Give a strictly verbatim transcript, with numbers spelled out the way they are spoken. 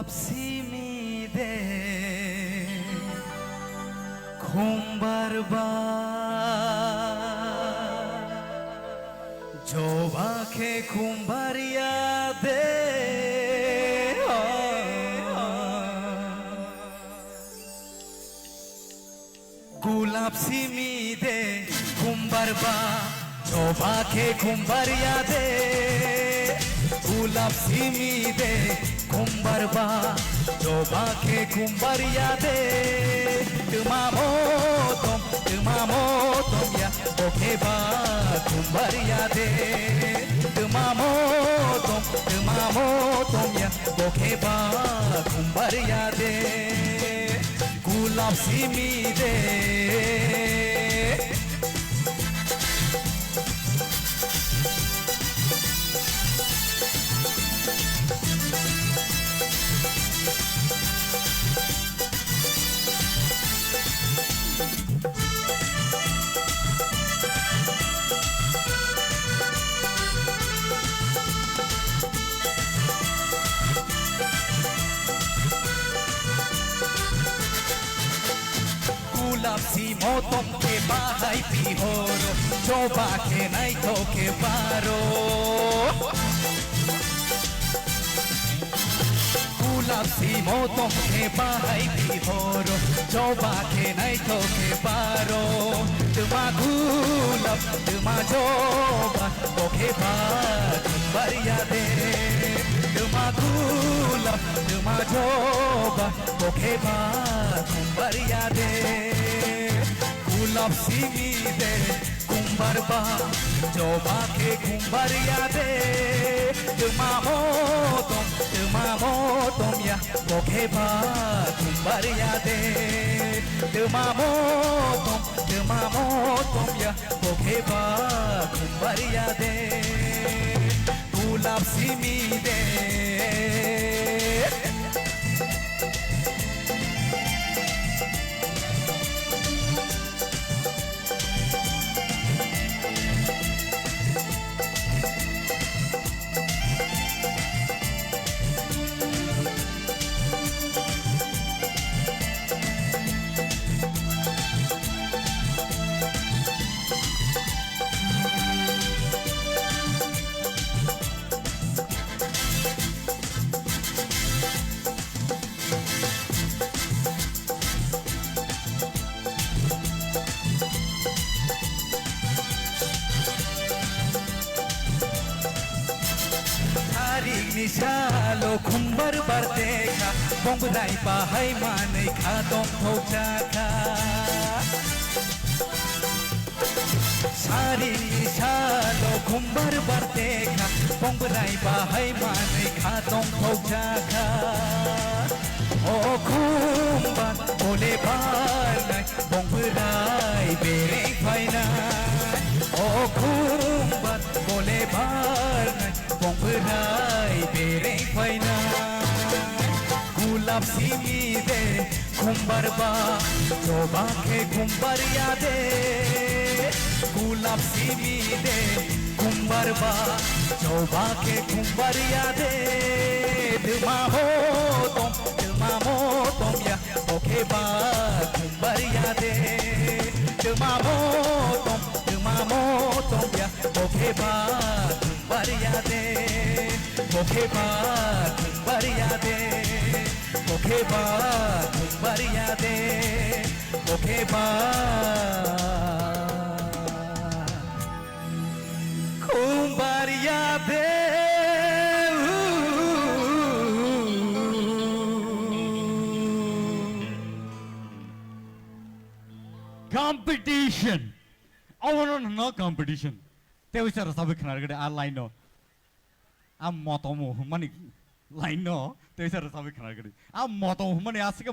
Simi de khumbar ba, joba khe khumbar ya de. Gulap simi de khumbar ba, joba khe khumbar ya de. Gulap simi de khumbar ba, joba khe khumbar ya de. Twma motom, twma motom ya, bo khe ba khumbar ya de. Twma motom, twma motom ya, bo khe ba khumbar ya de. Gulap simi de. Gulap si motom khe bahai pihoro, joba khe naithok khe baro. Gulap si motom khe bahai pihoro, joba khe naithok khe baro. Twma gulap, twma joba, bo khe ba khumbar ya de. Twma gulap, twma joba, bo khe ba khumbar ya de. Gulap simi de khumbar ba, joba khe khumbar ya de. Twma motom, twma motom ya, bo khe ba khumbar ya de. Twma motom, twma motom ya, bo khe ba khumbar ya de. Gulap simi de. Tarik ni salo khumbar barte kha, bongrai bahai manwi kha tongthok jakha. Sari salo khumbar barte kha, bongrai bahai manwi kha tongthok jakha. O khumbar bole barnai, bongrai bereng phainai. O khumbar bole barnai, bongrai bereng phainai. Gulap simi de khumbar ba, joba khe khumbar ya de. Gulap simi de khumbar ba, joba khe khumbar ya de. Twma motom, twma motom ya, bo khe ba khumbar ya de. Twma motom, twma motom ya, bo khe ba khumbar ya de. Bo khe ba khumbar ya de, bo khe ba khumbar ya de, bo khe ba khumbar ya de. Competition. Obono no competition. Tei uisa rwchabwi khna rwgwdi a line no. A motomo hwnmani line no tei uisa rwchabwi khna rwgwdi. A motomo hwnmani aswk